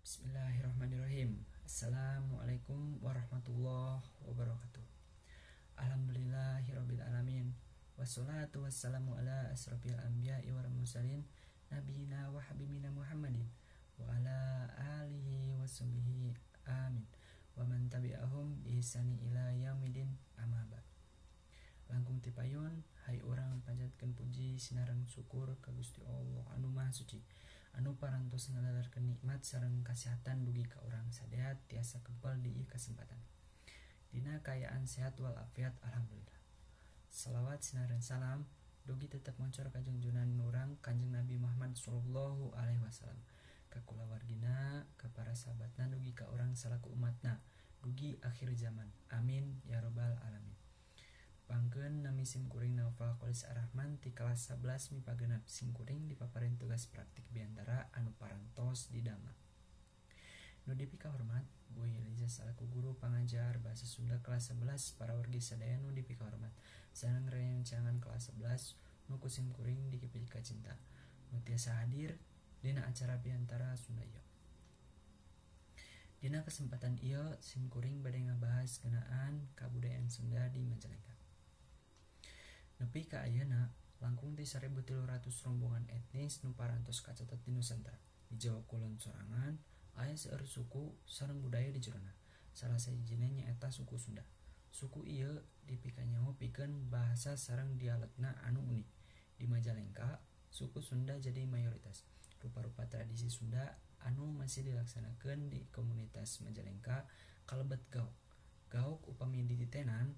Bismillahirrahmanirrahim. Assalamualaikum warahmatullahi wabarakatuh. Alhamdulillahirabbil alamin. Wassalatu wassalamu ala asrofil anbiya'i wal mursalin nabiyina wa habibina Muhammadin wa ala alihi washabihi amin wa man tabi'ahum bi ihsani ila yaumidin amma ba'd. Langkung tipayun hai urang panjatkeun puji sinareng syukur ka Gusti Allah anu Maha Suci anu parantos ngalalarkeun nikmat sareng kasehatan dugi ka urang sadaya tiasa kempel di ieu kasempatan. Dina kaayaan sehat walafiat, alhamdulillah. Salawat sinareng salam dugi tetep mancor ka junjunan urang Kanjeng Nabi Muhammad sallallahu alaihi wasallam, ka kulawargina, ka para sahabatna, dugi ka urang salaku umatna dugi akhir zaman. Amin ya robbal alamin. Pangkeun, nami sim kuring Naufal Kholis Arrahman ti kelas 11 MIPA 6. Sim kuring dipaparin tugas praktik biantara anu parantos didamel. Nu dipikahormat Bu Yeliza salaku guru pangajar bahasa Sunda kelas 11, para wargi sadaya nu dipikahormat, sareng rerencangan kelas 11 nu ku sim kuring dipikacinta nu tiasa hadir dina acara biantara Sunda ieu. Dina kesempatan ieu sim kuring bade ngabahas ngeunaan kabudayaan Sunda di Majalengka. Nepi ka ayeuna langkung ti 1300 rombongan etnis nu parantos kacatet di Nusantara. Di Jawa Kulon sorangan aya seueur suku sareng budaya di jerona. Salah sahijina nyaeta suku Sunda. Suku ieu dipikanyaho pikeun bahasa sareng dialekna anu unik. Di Majalengka, suku Sunda jadi mayoritas. Rupa-rupa tradisi Sunda anu masih dilaksanakeun di komunitas Majalengka kalebet gaok. Gaok upami dititenan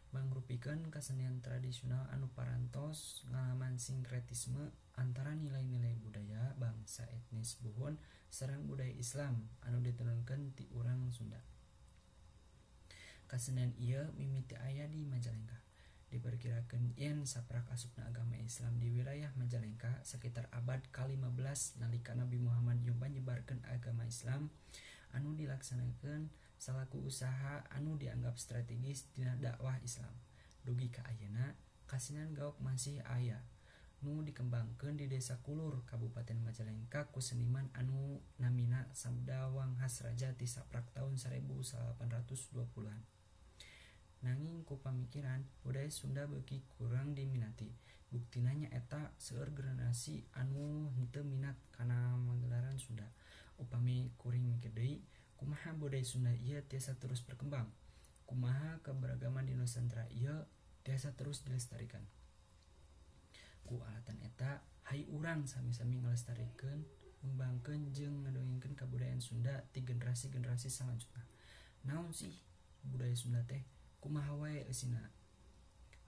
mangrupikeun kasenian tradisional anu parantos ngalaman sinkretisme antara nilai-nilai budaya bangsa etnis buhun sareng budaya Islam anu diturunkeun ti urang Sunda. Kasenian ieu mimiti aya di Majalengka. Diperkirakeun yen saprak asupna agama Islam di wilayah Majalengka sekitar abad ka-15 nalika Nabi Muhammad nyoba nyebarkeun agama Islam anu dilaksanakeun salaku usaha anu dianggap strategis dina dakwah Islam. Dugi ka ayeuna, kasenian gaok masih aya nu dikembangkeun di Desa Kulur, Kabupaten Majalengka ku seniman anu namina Sabda Wanghasraja ti saprak taun 1820-an. Nanging ku pamikiran budaya Sunda beuki kurang diminati. Buktina nyaeta seueur generasi anu henteu minat kana magelaran Sunda. Upami kuring mikir deui, kumaha budaya Sunda ieu tiasa terus berkembang? Kumaha keberagaman di Nusantara ieu tiasa terus dilestarikan? Ku alatan eta, hayu urang sami-sami ngalestarikeun, ngembangkeun jeung ngadongengkeun kabudayaan Sunda ti generasi-generasi salanjutna. Naon sih budaya Sunda teh? Kumaha wae eusina?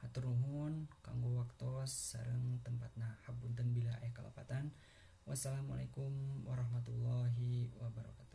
Hatur nuhun kanggo waktos sareng tempatna. Hapunten bila aya kalepatan. Wassalamualaikum warahmatullahi wabarakatuh.